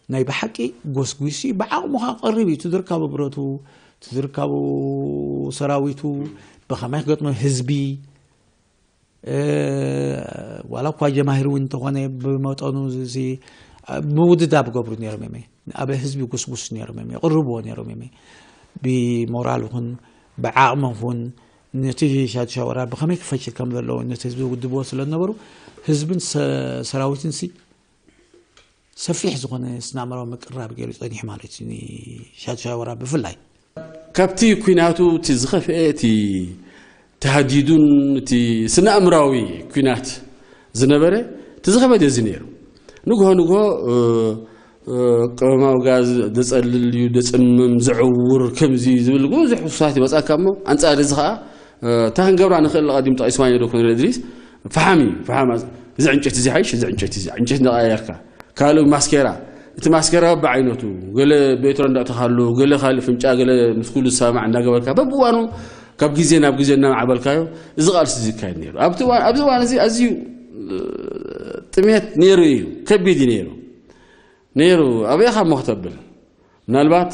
ናይ ብሓቂ ጎስጒሲ ብዓቕሙ ከኣ ቀሪብ እዩ። እቲ ዝርካቡ ብረቱ፣ እቲ ዝርካቡ ሰራዊቱ፣ ብኸመይ ክገጥሞ ህዝቢ፣ ዋላ እኳ ጀማሂር እውን እንተኾነ ብመጠኑ ምውድዳብ ገብሩ ነይሮም እዮም። ኣብ ህዝቢ ጉስጉስ ነይሮም እዮም፣ የቕርብዎ ነይሮም እዮም። ብሞራል ይኹን ብዓቕሚ ይኹን ነቲ ሻድሻይ ወራር ብኸመይ ክፈሽል ከም ዘለዎ ነቲ ህዝቢ ውድብዎ ስለ ዝነበሩ ህዝብን ሰራዊትን ሲ ሰፊሕ ዝኾነ ስነ ኣእምራዊ ምቅርራብ ገይሩ ጸኒሑ ማለት እዩ ንሻድሻይ ወራር ብፍላይ። ካብቲ ኲናቱ እቲ ዝኸፍአ እቲ ተሃዲዱን እቲ ስነ ኣእምራዊ ኲናት ዝነበረ እቲ ዝኸበደ እዚ ነይሩ። ንግሆ ንግሆ ቅመማዊ ጋዝ ዘጸልል እዩ፣ ዘጽምም፣ ዘዕውር ከምዚ ዝብል ብዙሕ ውሳት ይመጻካ እሞ ኣንጻር እዚ ኸኣ እታ ክንገብራ ንኽእል ቀዲም ጠቒስዋ ነይሩ ኮነር እድሪስ ፈሓም እዩ። ፈሓም እዚ ዕንጨይቲ እዚ ሓይሽ እዚ ዕንጨይቲ እዚ ዕንጨይቲ እንዳቐያየርካ ካልእ ማስኬራ እቲ ማስኬራ በብዓይነቱ ገለ ቤትሮ እንዳእተኻሉ ገለ ካልእ ፍንጫ ገለ ምስ ኩሉ ዝሰማማዕ እንዳገበርካ በብእዋኑ ካብ ግዜ ናብ ግዜ እናማዕበልካዮ እዚ ቃልሲ እዚ ይካየድ ነይሩ። ኣብቲ እዋን ኣብዚ እዋን እዚ ኣዝዩ ጥሜት ነይሩ እዩ፣ ከቢድ እዩ ነይሩ ነይሩ። ኣበይ ኢኻ እሞ ክተብል ምናልባት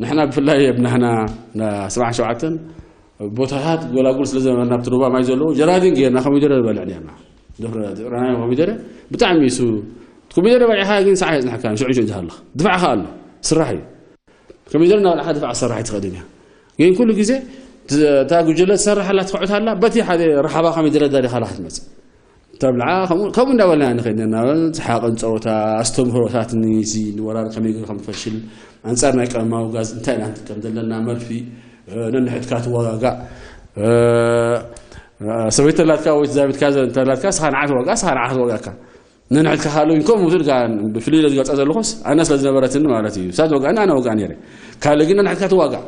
ንሕና ብፍላይ ኣብ ናህና ሰብዓ ሸውዓተን ቦታታት ጎላጉል ስለ ዝነበርና ኣብቲ ሩባ ማይ ዘለዎ ጀራዲን ጌርና ኮሚደረ ንበልዕ ኔርና። ዝቕረናዮ ኮሚደረ ብጣዕሚ እሱ ኮሚደረ በሊዕኻ ግን ሰዓት የጽንሐካ ሽዑ ሽዑ ዝሃለኽ ድፋዕኻ ኣሎ ስራሕ እዩ። ኮሚደረ እናበላዕኻ ድፋዕ ሰራሕ ትኸድን እያ። ግን ኩሉ ግዜ እታ ጉጅለ ትሰርሕ ኣላ ትኸዑት ኣላ በቲ ሓደ ረሓባ ኮሚደረ ዳሪኻ ክትመጽእ ተብልዓ ከምኡ እንዳበልና ንኸይድ ነና። ሰሓቕን ፀወታ ኣስተምህሮታት ንዚ ንወራር ከመይ ገይሩ ከም ዝፈሽል ኣንፃር ናይ ቀመማዊ ጋዝ እንታይ ኢና ንጥቀም ዘለና መርፊ ነንሕድካ ትወጋጋእ ሰበይቲ ተላትካ ወይ ዛቢትካ ተላትካ ስኻ ንዓት ወጋ ስኻ ንዓት ወጋካ ነንሕድካ ካልእ እውን ከምኡ ዝብል ጋር ብፍልይ ኢለ ዝገልጸ ዘለኹስ ኣነ ስለ ዝነበረትኒ ማለት እዩ። እሳ ትወግኣኒ ኣነ ወግኣ ነይረ። ካልእ ግን ነንሕድካ ትዋጋእ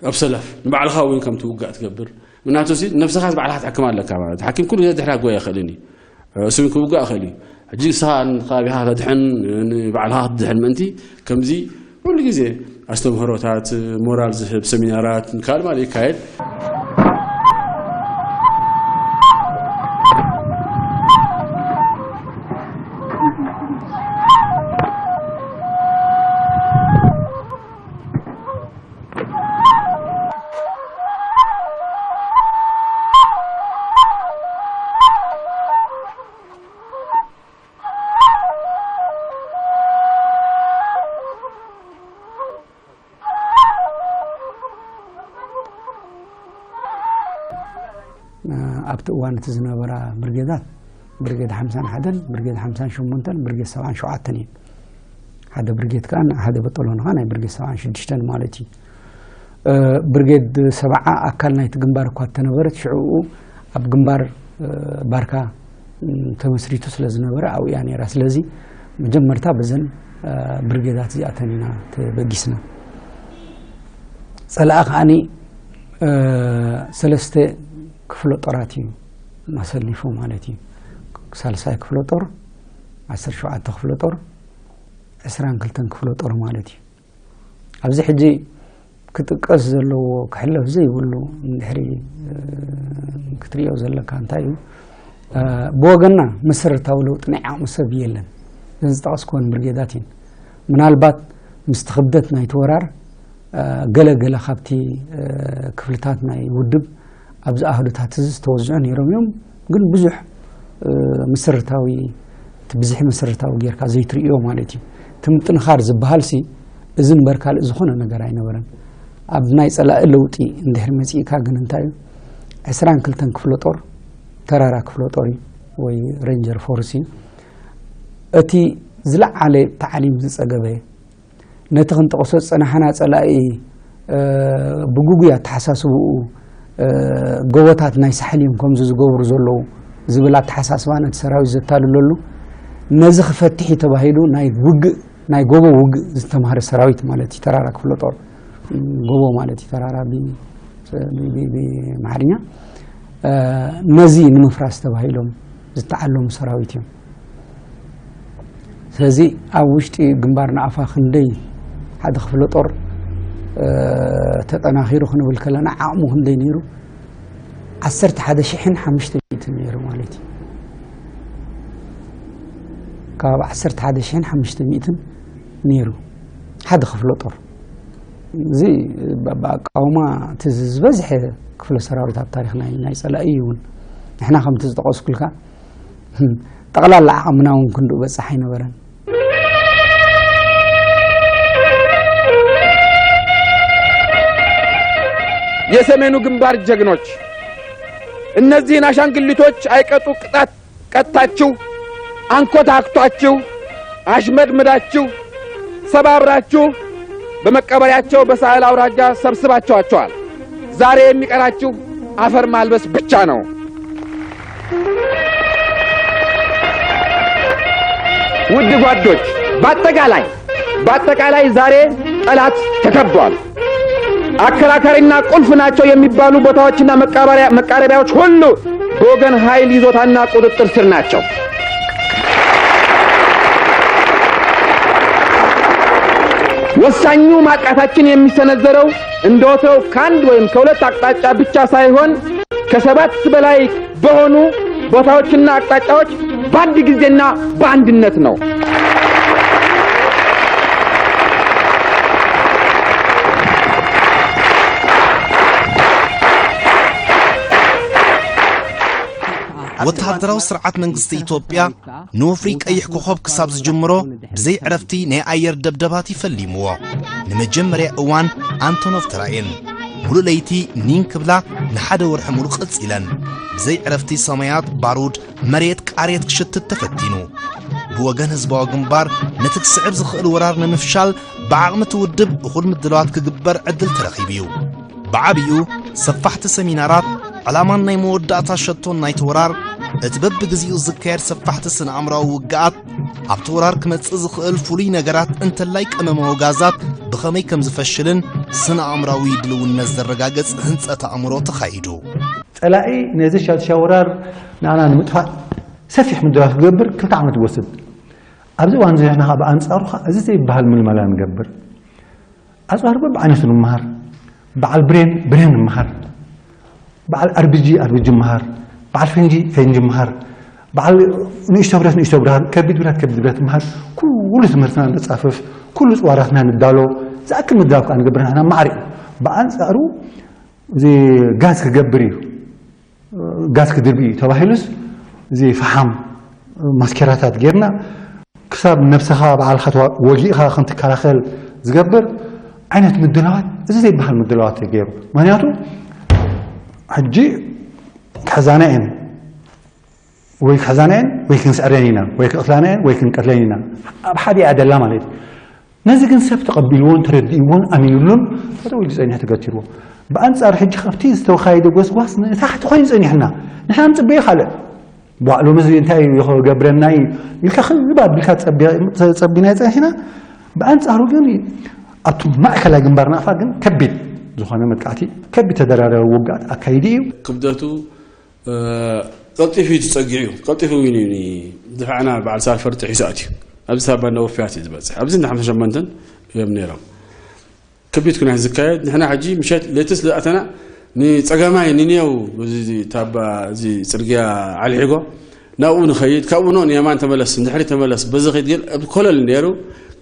ኣብ ሰለፍ ንባዕልኻ እውን ከም ትውጋእ ትገብር። ምክንያቱ ሲ ነብስኻ ባዕልኻ ትሕክም ኣለካ ማለት ሓኪም ኩሉ ግዜ ድሕራ ክጎየ ይኽእልን እዩ። እሱ እውን ክውጋእ ይኽእል እዩ። ሕጂ ንስኻ ንከባቢኻ ተድሕን ንባዕልኻ ክትድሕን ምእንቲ ከምዚ ኩሉ ግዜ ኣስተምህሮታት ሞራል ዝህብ ሰሚናራት ካልእ ማለት ይካየድ። ኣብቲ እዋን እቲ ዝነበራ ብርጌዳት ብርጌድ ሓምሳን ሓደን ብርጌድ ሓምሳን ሸሞንተን ብርጌድ ሰብዓን ሸውዓተን እየን። ሓደ ብርጌድ ከዓ ሓደ በጠሎን ከዓ ናይ ብርጌድ ሰብዓን ሽዱሽተን ማለት እዩ። ብርጌድ ሰብዓ ኣካል ናይቲ ግንባር እኳ እተነበረት ሽዕኡ ኣብ ግንባር ባርካ ተመስሪቱ ስለ ዝነበረ ኣብኡ እያ ነይራ። ስለዚ መጀመርታ በዘን ብርጌዳት እዚኣተን ኢና ተበጊስና። ጸላኢ ከዓኒ ሰለስተ ክፍለ ጦራት እዩ ኣሰሊፉ ማለት እዩ። ሳልሳይ ክፍለ ጦር፣ ዓሰርተ ሸውዓተ ክፍለ ጦር፣ ዕስራን ክልተን ክፍለ ጦር ማለት እዩ። ኣብዚ ሕጂ ክጥቀስ ዘለዎ ክሕለፍ ዘይብሉ እንድሕሪ ክትሪኦ ዘለካ እንታይ እዩ? ብወገና መሰረታዊ ለውጢ ናይ ዓቕሚ ሰብ የለን። እዘን ዝጠቐስኩወን ብርጌዳት እየን። ምናልባት ምስቲ ክብደት ናይቲ ወራር ገለ ገለ ካብቲ ክፍልታት ናይ ውድብ ኣብዚ ኣህዱታት እዚ ዝተወዝዑ ነይሮም እዮም። ግን ብዙሕ መሰረታዊ እቲ ብዝሒ መሰረታዊ ጌርካ ዘይትርእዮ ማለት እዩ። እቲ ምጥንኻር ዝበሃል ሲ እዚ እምበር ካልእ ዝኾነ ነገር ኣይነበረን። ኣብ ናይ ጸላኢ ለውጢ እንድሕር መጺእካ ግን እንታይ እዩ? ዕስራን ክልተን ክፍለ ጦር ተራራ ክፍለ ጦር እዩ ወይ ሬንጀር ፎርስ እዩ። እቲ ዝለዓለ ታዕሊም ዝጸገበ ነቲ ክንጠቕሶ ዝጸናሕና ጸላኢ ብግጉይ ኣተሓሳስብኡ ጎቦታት ናይ ሳሕል እዮም ከምዚ ዝገብሩ ዘለዉ ዝብል ኣተሓሳስባ ነቲ ሰራዊት ዘታልለሉ ነዚ ክፈትሕ እዩ ተባሂሉ ናይ ውግእ ናይ ጎቦ ውግእ ዝተማህረ ሰራዊት ማለት እዩ። ተራራ ክፍለ ጦር ጎቦ ማለት እዩ። ተራራ ብማሕርኛ ነዚ ንምፍራስ ተባሂሎም ዝተዓለሙ ሰራዊት እዮም። ስለዚ ኣብ ውሽጢ ግንባር ንኣፋ ክንደይ ሓደ ክፍለ ጦር ተጠናኺሩ ክንብል ከለና ዓቕሙ ክንደይ ነይሩ? ዓሰርተ ሓደ ሽሕን ሓሙሽተ ሚእትን ነይሩ ማለት እዩ። ካብ ዓሰርተ ሓደ ሽሕን ሓሙሽተ ሚእትን ነይሩ ሓደ ክፍለ ጦር። እዚ ብኣቃውማ እቲ ዝበዝሐ ክፍለ ሰራዊት ኣብ ታሪኽ ናይ ናይ ጸላኢ እዩ እውን ንሕና ከምቲ ዝጠቐስኩልካ ጠቕላላ ዓቕምና እውን ክንድኡ በጻሕ ኣይነበረን። የሰሜኑ ግንባር ጀግኖች፣ እነዚህን አሻንጉሊቶች አይቀጡ ቅጣት ቀጥታችሁ፣ አንኮታኩታችሁ፣ አሽመድምዳችሁ፣ ሰባብራችሁ በመቀበሪያቸው በሳህል አውራጃ ሰብስባችኋቸዋል። ዛሬ የሚቀራችሁ አፈር ማልበስ ብቻ ነው። ውድ ጓዶች፣ በአጠቃላይ በአጠቃላይ ዛሬ ጠላት ተከቧል። አከራካሪና ቁልፍ ናቸው የሚባሉ ቦታዎችና መቃረቢያዎች ሁሉ በወገን ኃይል ይዞታና ቁጥጥር ስር ናቸው። ወሳኙ ማጥቃታችን የሚሰነዘረው እንደወትሮው ከአንድ ወይም ከሁለት አቅጣጫ ብቻ ሳይሆን ከሰባት በላይ በሆኑ ቦታዎችና አቅጣጫዎች በአንድ ጊዜና በአንድነት ነው። ወተሃደራዊ ስርዓት መንግስቲ ኢትዮጵያ ንወፍሪ ቀይሕ ኮኸብ ክሳብ ዝጅምሮ ብዘይ ዕረፍቲ ናይ ኣየር ደብደባት ይፈሊምዎ። ንመጀመርያ እዋን ኣንቶኖቭ ተራእየን። ሙሉእ ለይቲ ኒን ክብላ ንሓደ ወርሒ ሙሉእ ቀጺለን። ብዘይ ዕረፍቲ ሰማያት ባሩድ መሬት ቃሬት ክሸትት ተፈቲኑ። ብወገን ህዝባዊ ግንባር ነቲ ክስዕብ ዝኽእል ወራር ንምፍሻል ብዓቕሚ እቲ ውድብ እኹል ምድላዋት ክግበር ዕድል ተረኺቡ እዩ። ብዓብዩ ሰፋሕቲ ሰሚናራት፣ ዕላማን ናይ መወዳእታ ሸቶን ናይቲ ወራር፣ እቲ በብግዜኡ ዝካየድ ሰፋሕቲ ስነ-ኣእምራዊ ውግኣት፣ ኣብቲ ወራር ክመጽእ ዝኽእል ፍሉይ ነገራት እንተላይ ቀመማዊ ጋዛት ብኸመይ ከም ዝፈሽልን ስነ-ኣእምራዊ ድልውነት ዘረጋግጽ ህንጸት ኣእምሮ ተኻይዱ። ጸላኢ ነዚ ሻድሻይ ወራር ንኣና ንምጥፋእ ሰፊሕ ምድላዋት ክገብር ክልተ ዓመት ይወስድ። ኣብዚ እዋን እዚ ንሕና ብኣንጻሩ ኸኣ እዚ ዘይበሃል ምልመላ ንገብር። ኣጽዋር በብዓይነቱ ንምሃር። በዓል ብሬን፣ ብሬን ንምሃር። በዓል ኣርቢጂ፣ ኣርቢጂ ምሃር። በዓል ፈንጂ፣ ፈንጂ ምሃር። በዓል ንእሽቶ ብረት፣ ንእሽቶ ብረት፣ ከቢድ ብረት፣ ከቢድ ብረት ምሃር። ኩሉ ትምህርትና ነጻፍፍ፣ ኩሉ ጽዋራትና ንዳሎ። ዝኣክል ምድላው ከኣ ንገብር ንሕና ማዕረ እዩ። ብኣንጻሩ እዚ ጋዝ ክገብር እዩ። ጋዝ ክድርቢ እዩ ተባሂሉስ፣ እዚ ፈሓም ማስኬራታት ጌርና፣ ክሳብ ነብስኻ ባዕልኻ ተዋ-፣ ወጊእኻ ከም ትከላኸል ዝገብር ዓይነት ምድላዋት፣ እዚ ዘይበሃል ምድላዋት እዩ ገይሩ። ምኽንያቱ፣ ሕጂ ክሕዛና እየን፣ ወይ ክሕዛና እየን፣ ወይ ክንስዕረን ኢና፣ ወይ ክቕትላና እየን፣ ወይ ክንቀትለን ኢና። ኣብ ሓደ እያ ደላ ማለት እዩ። ነዚ ግን ሰብ ተቐቢልዎን ተረዲእዎን ኣሚኑሉን ጠጠው ኢሉ ጸኒሑ ተገቲርዎ። ብኣንጻር ሕጂ ካብቲ ዝተኻየደ ጎስጓስ ንታሕቲ ኮይኑ ጸኒሕና። ንሕና ንጽበዮ ካልእ። ቧዕ ሎሚ እዚ እንታይ እዩ ክገብረና እዩ ኢልካ ክብ ኣቢልካ ጸቢ-፣ ጸቢናዮ ጸኒሕና። ብኣንጻሩ ግን ኣብቲ ማእከላይ ግንባር ናቕፋ ግን ከቢድ ዝኾነ መጥቃዕቲ፣ ከቢድ ተደራራቢ ውግኣት ኣካይዱ እዩ። ክብደቱ እ፣ ቀልጢፉ እዩ ተጸጊዑ፣ ቀልጢፉ እውን እዩ ንድፋዕና በዓል ሳልፈር ጥሒሱ ኣትዩ። ኣብዚ ሳባ እንዳ ወፍያት እዩ ዝበጽሕ። ኣብዚ እንዳ ሓምሳ ሸሞንተን እዮም ነይሮም። ከቢድ ኩናት ዝካየድ፣ ንሕና ሕጂ ምሸት ለይትስ ዝኣተና ንጸጋማይ ንኔው፣ እዚ፣ እዚ ታባ፣ እዚ ጽርግያ ዓሊሒጎ ናብኡ ንኸይድ፣ ካብኡ ኖ ንየማን ተመለስ፣ ንድሕሪት ተመለስ፣ በዚ ኸይድ ገል ኣብ ኮለል ነይሩ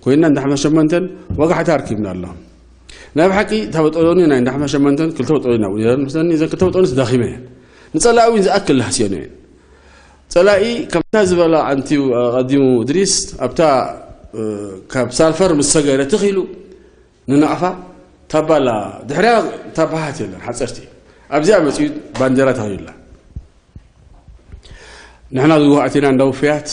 ኮይንና እንዳ ሓምሳ ሸሞንተን ወጋሕታ ኣርኪብና ኣሎ። ናይ ብሓቂ እታ ወጠሎኒ ናይ እንዳ ሓምሳ ሸሞንተን ክልተ ወጠሎኒ ናብኡ ነይረን መስለኒ፣ እዘን ክልተ ወጠሎኒ ተዳኺመ እየን። ንጸላኢ እውን ዝኣክል ላህስዮን እየን። ጸላኢ ከምታ ዝበላ ኣንቲዩ ኣቐዲሙ እድሪስ ኣብታ፣ እ፣ ካብ ሳልፈር ምስ ሰገረ ትኺሉ ንናቕፋ ታባላ ድሕሪያ ታባሃት የለን ሓጸርቲ ኣብዚኣ መጺኡ ባንዴራ ተኸዩላ። ንሕና ዝዋእቲና እንዳ ውፍያት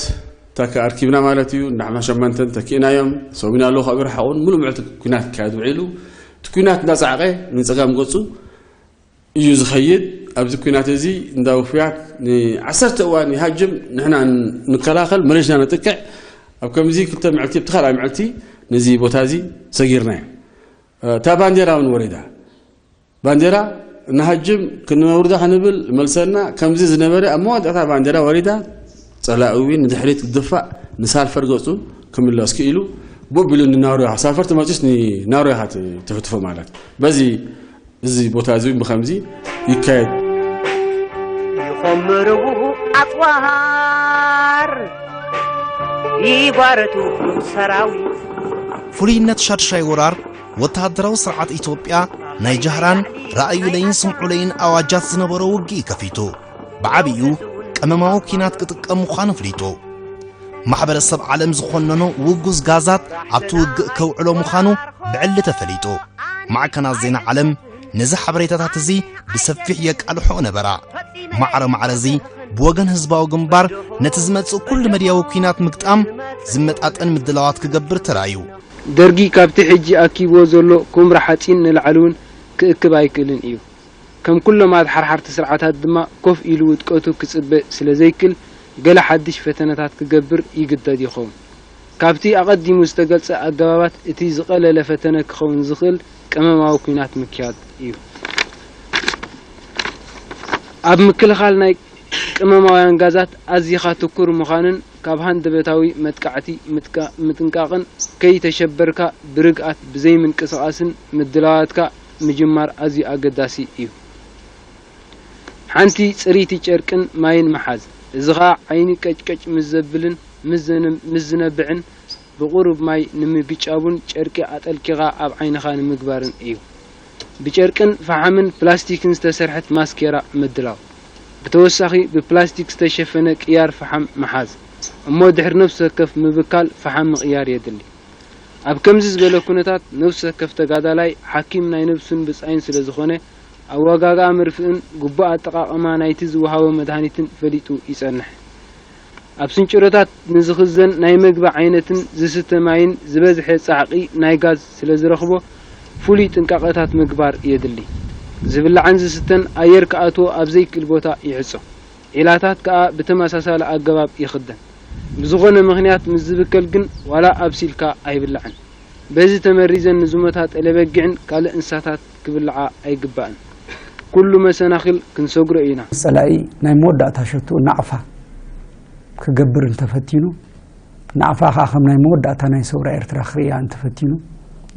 ታካ ኣርኪብና ማለት እዩ። እንዳ ሓምሳ ሸሞንተን ተኪእናዮም ሰዊና ኣለዉ ካብ ይረሓቑን ሙሉእ ምዕልቲ ኩናት ክካየድ ውዒሉ እቲ ኩናት እንዳጻዕቐ ንጸጋም ገጹ እዩ ዝኸይድ። ኣብዚ ኩናት እዚ እንዳ ውፉያት ንዓሰርተ እዋን ይሃጅም፣ ንሕና ንከላኸል፣ መሬትና ነጥቅዕ። ኣብ ከምዚ ክልተ ምዕልቲ፣ ኣብቲ ካልኣይ ምዕልቲ ነዚ ቦታ እዚ ሰጊርናዮ። እታ ባንዴራ እውን ወሪዳ። ባንዴራ ንሃጅም፣ ክንወርዳ ክንብል መልሰና፣ ከምዚ ዝነበረ ኣብ መወዳእታ ባንዴራ ወሪዳ፣ ጸላኢ እውን ንድሕሪት ክድፋእ፣ ንሳልፈር ገጹ ክምለስ ክኢሉ፣ ቦብ ኢሉ ንናሮ ኢኻ፣ ሳልፈር ተመጺስ ንናሮ ኢኻ ት-፣ ትፍትፎ ማለት። በዚ እዚ ቦታ እዚ እውን ብኸምዚ ይካየድ። ይኾምርዉ ኣጽዋር ይጓረቱ ሰራዊት። ፍሉይነት ሻድሻይ ወራር ወተሃደራዊ ስርዓት ኢትዮጵያ ናይ ጃህራን ራእዩለይን ስምዑለይን ኣዋጃት ዝነበሮ ውግእ ከፊቱ። ብዓቢኡ ቀመማዊ ኲናት ክጥቀም ምዃኑ ኣፍሊጡ። ማሕበረሰብ ዓለም ዝኾነኖ ውጉዝ ጋዛት ኣብቲ ውግእ ከውዕሎ ምዃኑ ብዕሊ ተፈሊጡ። ማዕከናት ዜና ዓለም ነዚ ሓበሬታታት እዚ ብሰፊሕ የቃልሖ ነበራ። ማዕረ ማዕረ እዚ ብወገን ህዝባዊ ግንባር ነቲ ዝመጽእ ኩሉ መድያዊ ኲናት ምግጣም ዝመጣጠን ምድላዋት ክገብር ተራእዩ። ደርጊ ካብቲ ሕጂ ኣኪብዎ ዘሎ ኩምራ ሓጺን ንላዕሊ እውን ክእክብ ኣይክእልን እዩ። ከም ኩሎም ኣድሓርሓርቲ ስርዓታት ድማ ኮፍ ኢሉ ውድቀቱ ክጽበ ስለ ዘይክል፣ ገለ ሓድሽ ፈተነታት ክገብር ይግደድ ይኸውን። ካብቲ ኣቐዲሙ ዝተገልጸ ኣገባባት እቲ ዝቐለለ ፈተነ ክኸውን ዝኽእል ቀመማዊ ኲናት ምክያድ እዩ። ኣብ ምክልኻል ናይ ቀመማውያን ጋዛት ኣዚኻ ትኩር ምዃንን ካብ ሃንደበታዊ መጥቃዕቲ ምጥቃ-፣ ምጥንቃቕን፣ ከይተሸበርካ ብርግኣት ብዘይምንቅስቓስን ምድላዋትካ ምጅማር ኣዝዩ ኣገዳሲ እዩ። ሓንቲ ጽርይቲ ጨርቅን ማይን ምሓዝ። እዚ ኸኣ ዓይኒ ቀጭቀጭ ምስ ዘብልን ምስ ዘነ-፣ ምስ ዝነብዕን ብቑሩብ ማይ ንምግጫቡን ጨርቂ ኣጠልቂኻ ኣብ ዓይንኻ ንምግባርን እዩ። ብጨርቅን ፈሓምን ፕላስቲክን ዝተሰርሐት ማስኬራ ምድላው። ብተወሳኺ ብፕላስቲክ ዝተሸፈነ ቅያር ፈሓም ምሓዝ። እሞ ድሕሪ ነፍሲ ወከፍ ምብካል ፈሓም ምቕያር የድሊ። ኣብ ከምዚ ዝበለ ኩነታት ነፍሲ ወከፍ ተጋዳላይ ሓኪም ናይ ነብሱን ብጻይን ስለ ዝኾነ፣ ኣወጋግኣ መርፍእን ግቡእ ኣጠቓቕማ ናይቲ ዝወሃቦ መድሃኒትን ፈሊጡ ይጸንሕ። ኣብ ስንጭሮታት ንዝኽዘን ናይ መግቢ ዓይነትን ዝስተ ማይን ዝበዝሐ ጻዕቒ ናይ ጋዝ ስለ ዝረኽቦ፣ ፍሉይ ጥንቃቐታት ምግባር የድሊ። ዝብላዕን ዝስተን ኣየር ክኣትዎ ኣብ ዘይክእል ቦታ ይዕጾ። ዒላታት ከኣ ብተመሳሳሊ ኣገባብ ይኽደን። ብዝኾነ ምኽንያት ምስ ዝብከል ግን ዋላ ኣብሲልካ ኣይብላዕን። በዚ ተመሪዘን ንዝሞታ ጠለበጊዕን ካልእ እንስሳታት ክብልዓ ኣይግባእን። ኩሉ መሰናኽል ክንሰግሮ ኢና። ጸላኢ ናይ መወዳእታ ሸቱ ናቕፋ ክገብር እንተፈቲኑ፣ ናቕፋ ከኣ ከም ናይ መወዳእታ ናይ ሰውራ ኤርትራ ክርእያ እንተፈቲኑ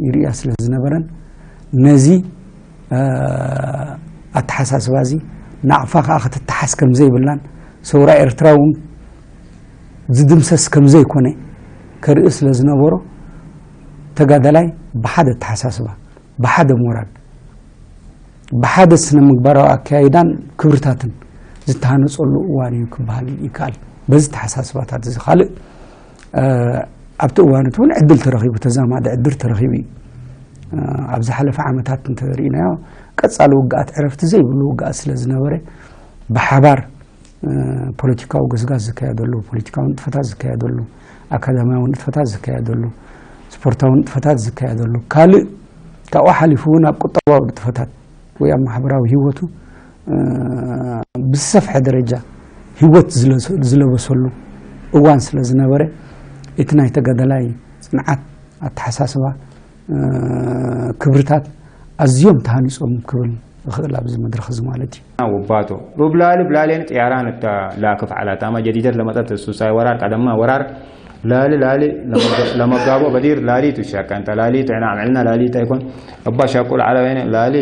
ይርእያ ስለ ዝነበረን፣ ነዚ ኣተሓሳስባ እዚ ናቕፋ ከኣ ክትተሓዝ ከም ዘይብላን ሰውራ ኤርትራ እውን ዝድምሰስ ከም ዘይኮነ ከርኢ ስለ ዝነበሮ፣ ተጋዳላይ ብሓደ ኣተሓሳስባ፣ ብሓደ ሞራል፣ ብሓደ ስነ ምግባራዊ ኣካያይዳን ክብርታትን ዝተሃነጸሉ እዋን እዩ ክበሃል ይከኣል። በዚ ተሓሳስባታት እዚ ካልእ ኣብቲ እዋን እቲ እውን ዕድል ተረኺቡ፣ ተዛማዲ ዕድል ተረኺቡ እዩ። ኣብ ዝሓለፈ ዓመታት እንተሪእናዮ፣ ቀጻሊ ውግኣት ዕረፍቲ ዘይብሉ ውግኣት ስለ ዝነበረ፣ ብሓባር ፖለቲካዊ ገስጋስ ዝካየደሉ፣ ፖለቲካዊ ንጥፈታት ዝካየደሉ፣ ኣካዳሚያዊ ንጥፈታት ዝካየደሉ፣ ስፖርታዊ ንጥፈታት ዝካየደሉ፣ ካልእ ካብኡ ሓሊፉ እውን ኣብ ቁጠባዊ ንጥፈታት ወይ ኣብ ማሕበራዊ ህይወቱ ብዝሰፍሐ ደረጃ ህይወት ዝለበሰሉ እዋን ስለ ዝነበረ፣ እቲ ናይ ተጋዳላይ ጽንዓት፣ ኣተሓሳስባ፣ ክብርታት ኣዝዮም ተሃኒጾም ክብል እኽእል ኣብዚ መድረኽ እዚ ማለት እዩ። ውባቶ ሩብ ላሊ ብላሌን ጥያራን እታ ላክፍ ዓላት ኣማ ጀዲደት ለመጠት ሱሳይ ወራር ቀደማ ወራር ላሊ ላሊ ለመጋቦ በዲር ላሊ ትሻቀንተ ላሊ ትዕና ዕምዕልና ላሊ ታይኮን እባ ሻቁል ዓለበይነ ላሊ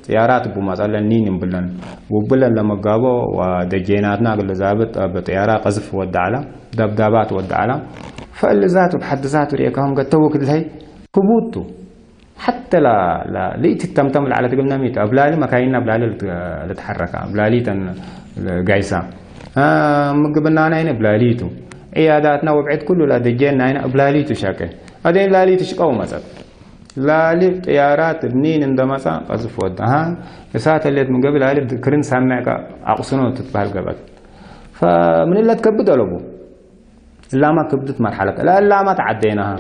ጥያራት ቡማጸለን ኒን እምብለን ውብለን ለመጋቦ ወደጄናትና ግለዛብጥ በጥያራ ቀዝፍ ወዳዓላ ደብዳባት ወዳዓላ ፈእልዛቱ ብሓድዛቱ ርእየካሁም ገተው ክድልሀይ ክቡቱ ሓተ ላ ላ ልእቲ ተምተም ለዓለት ግብና ሚት ኣብ ላሊ መካይና ኣብ ላሊ ልትሓረካ ኣብ ላሊ ተን ጋይሳ ምግብና ናይነ ብላሊቱ ዕያዳትና ወብዕት ኩሉ ላ ደጀን ናይና ኣብ ላሊቱ ሻቀ ኣደን ላሊቱ ሽቀው መጸት ላሊ ጥያራት እብኒን እንደመጻ ቀዝፍ ወዳ ሃ እሳተ ሌት ምግብ ላሊ ክርን ሳምዕካ ኣቁስኖ ትትባል ገበት ፈምንለት ከብድ ኣለቡ እላማ ክብድት መርሓለት እላ እላማ ተዓደይናሃ